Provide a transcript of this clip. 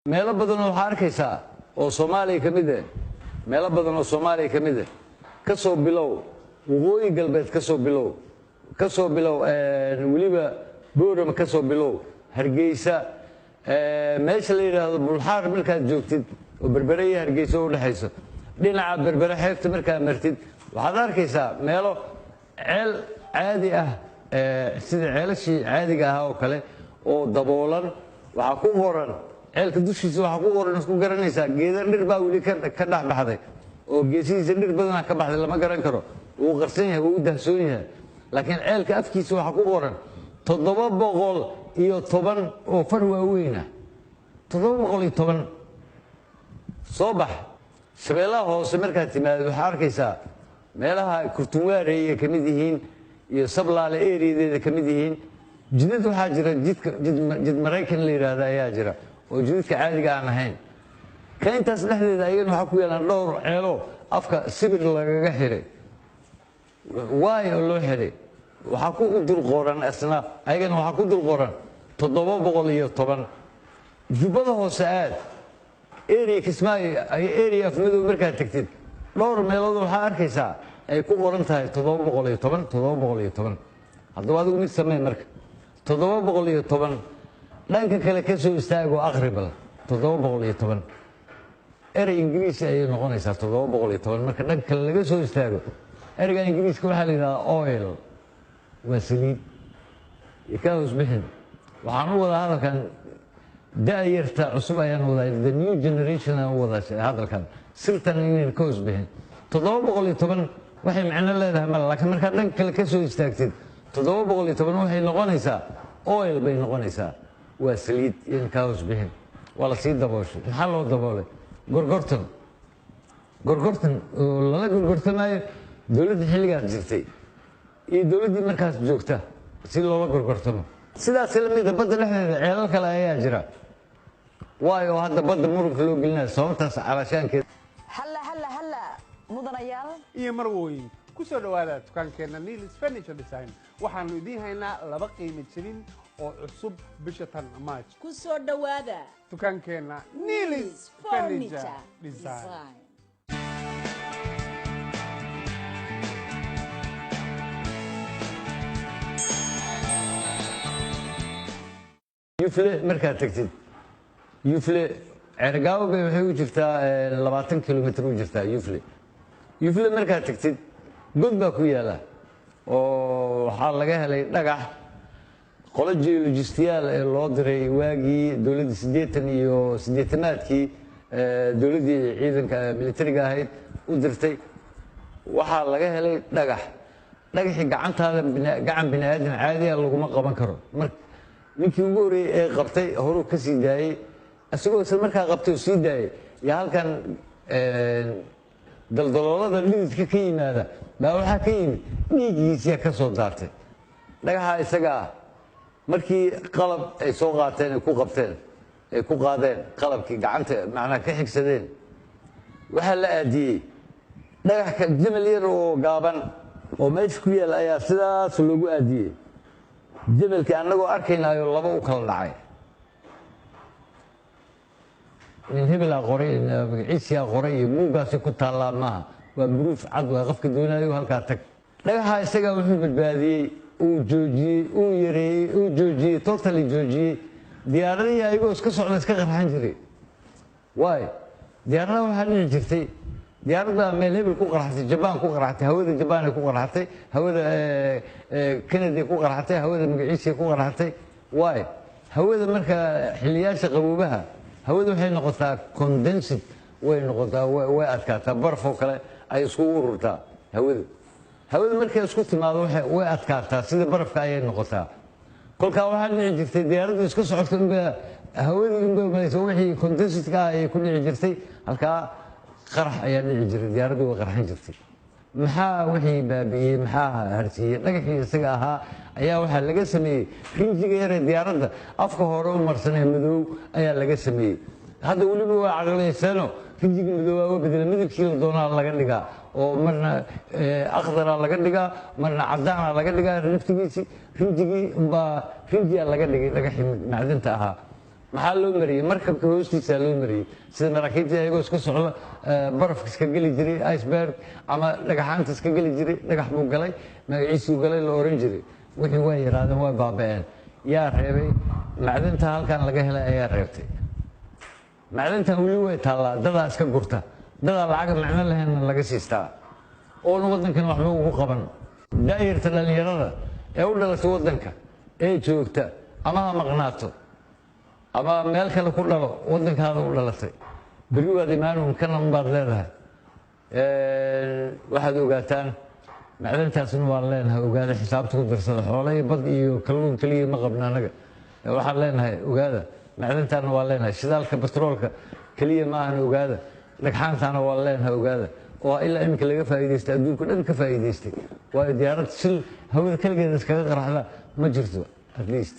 Meelo badanoo waxaa arkaysaa oo Soomaaliya ka mid eh, meelo badan oo Soomaaliya ka mid eh, ka soo bilow Waqooyi Galbeed, ka soo bilow weliba Boorama, ka soo bilow Hargeysa, meesha la yidhaahdo Bulxaar markaad joogtid oo Berbere iyo Hargeysa u dhexayso, dhinaca Berbere xeebta markaad martid, waxaad arkaysaa meelo ceel caadi ah, sida ceelashii caadiga ahaa oo kale oo daboolan. Waxaa ku qoran ceelka dushiisa, waxaa ku qoran, isku garanaysaa, geeda dhir baa weli ka dhex baxday oo geesihiisa dhir badanaa ka baxday. Lama garan karo, wuu qarsan yahay, wuu u dahsoon yahay, laakiin ceelka afkiisa waxaa ku qoran 710 oo far waaweyn ah, 710. Soo bax Shabeellaha Hoose markaad timaadid, waxaa arkaysaa meelaha Kurtunwaarey ay ka mid yihiin iyo Sablaale eriyadeeda ka mid yihiin jidad. Waxaa jira jidka jid Maraykan la yidhaahda ayaa jira oo jidadka caadiga aan ahayn. Ka intaas dhexdeeda ayagana waxaa ku yaalaan dhowr ceelo afka sibir lagaga xiray. Waay oo loo xiray? Waxaa ku dul qoran isna, ayagana waxaa ku dul qoran 710. Jubbada Hoose aad, area Kismaayo, area Afmadow markaad tegtid, dhowr meelood waxaa arkaysaa ay ku qoran tahay 710, 710. Haddaba adigu mid samee marka, 710 dhanka kale ka soo istaagoo aqribal. 710 erey Ingiriisi ayay noqonaysaa. 710 marka dhanka kale laga soo istaago, ereyga Ingiriiska waxaa la yidhahdaa oil, waa saliid. Ka hoos bixin. Waxaan u wadaa hadalkan da-yarta cusub ayaan wadaa, the new generation aan u wadaa hadalkan, sirtan inayna ka hoos bixin. 710 waxay macno leedahay male, laakiin markaad dhanka kale ka soo istaagtid, 710 waxay noqonaysaa oil bay noqonaysaa, waa saliid. In kaa hoos bixin. Waa la sii dabooshay. Maxaa loo daboolay? Gorgortan, gorgortan oo lala gorgortamaayo dowladda xilligaas jirtay iyo dowladdii markaas joogta si loola gorgortamo. Sidaas lamida badda dhexdeeda ceelal kale ayaa jira. Waayo hadda badda muranka loo gelinayo sababtaas calaashaankeeda. Halla halla halla, mudanayaal iyo marwooyin, ku soo dhowaada dukaankeenna Nilis Furniture Design. Waxaannu idiin haynaa laba qiimo jebin oo cusub bisha tan March. Ku soo dhowaada dukaankeenna Nilis Furniture Design. Design. Yufle markaad tagtid, Yufle Ceergaabo bay waxay u jirtaa 20 kilomitr u jirtaa Yufle. Yufle markaad tagtid, god baa ku yaala oo waxaa laga helay dhagax. Qolo geologistiyaal ee loo diray waagii dowladdii siddeetan iyo siddeetanaadkii, dowladdii ciidanka militariga ahayd u dirtay, waxaa laga helay dhagax. Dhagaxii gacantaada gacan bini aadam caadiya laguma qaban karo. Mar ninkii ugu horreeyey ee qabtay horuu ka sii daayey, isagoo isla markaa qabtay oo sii daayey, iyo halkan daldaloolada dhididka ka yimaada baa waxaa ka yimid dhiiggiisiya ka soo daartay dhagaxa isaga ah. Markii qalab ay soo qaateen, ay ku qabteen, ay ku qaadeen qalabkii gacanta, macnaha ka xigsadeen, waxaa la aadiyey dhagax ka jamal yar oo gaaban oo meesha ku yaal ayaa sidaas loogu aadiyey jamalkii. Annagoo arkaynaayo laba u kala dhacay. Nin hebelaa qoray, magaciisiyaa qoray iyo buuggaasi ku taallaa maaha, waa buruuf cad, waa qofka doonayo halkaa tag. Dhagaxa isagaa wuxuu badbaadiyey, uu joojiyey, uu yareeyey, uu joojiyey, totally joojiyey diyaaradihii ayagoo iska socda iska qarxan jiray. Waay diyaaradaha waxaa dhici jirtay diyaaradda meel hebel ku qarxatay, Jabaan ku qarxatay, hawada Jabaan ay ku qarxatay, hawada Canada ku qarxatay, hawada magaciisa ku qarxatay. Waay hawada marka xiliyaasha qaboobaha hawada waxay noqotaa condensed, way noqotaa, way adkaataa, baraf oo kale ay iskugu ururtaa hawadu. Hawada markay isku timaado way adkaataa, sida barafka ayay noqotaa. Kolkaa waxaa dhici jirtay diyaaraddu iska socoto inba hawadii inba malayso, wixii condensedka ah ayay ku dhici jirtay halkaa, qarax ayaa dhici jiray, diyaaraddu way qarxan jirtay. Maxaa wixii baabi'iyey? Maxaa harsiiyey? Dhagaxii isaga ahaa ayaa waxaa laga sameeyey rinjiga yaree diyaaradda afka hore u marsanee madow ayaa laga sameeyey. Hadda weliba waa caqliyeysano, rinjiga madoobaa waa bedela, midabkii la doonaa laga dhigaa oo marna akhdaraa laga dhigaa, marna cadaana laga dhigaa. Naftigiisii rinjigii umbaa rinjiyaa laga dhigay dhagaxii macdanta ahaa. Maxaa loo mariyey? Markabka hoostiisaa loo mariyey, sida maraakiibta ayagoo iska socda barafka iska geli jiray, iceberg ama dhagaxaanta iska geli jiray. Dhagax buu galay, magaciisuu galay la oran jiray. Wixii waa yaraadeen, waa baaba'een. Yaa reebay? Macdanta halkan laga helay ayaa reebtay. Macdantan weli way taallaa, dadaa iska gurta, dadaa lacaga macno lahaynna laga siistaa, oona waddankan waxba ugu qaban. Daayarta dhallinyarada ee u dhalatay waddanka ee joogta, ama ha maqnaato ama meel kale ku dhalo, waddankaada u dhalatay, berri waad imaanuun, kana unbaad leedahay. Waxaad ogaataan macdantaasna waan leenahay. Ogaada, xisaabta ku darsada. Xoolo iyo bad iyo kalluun keliya ma qabna anaga. Waxaan leenahay, ogaada, macdantaana waan leenahay. Shidaalka batroolka keliya ma ahan, ogaada. Dhagxaantaana waan leenahay, ogaada, oo ilaa iminka laga faa'iidaystay, adduunka dhan ka faa'iidaystay. Waayo, diyaarad shil hawada keligeeda iskaga qaraxda ma jirto, at least.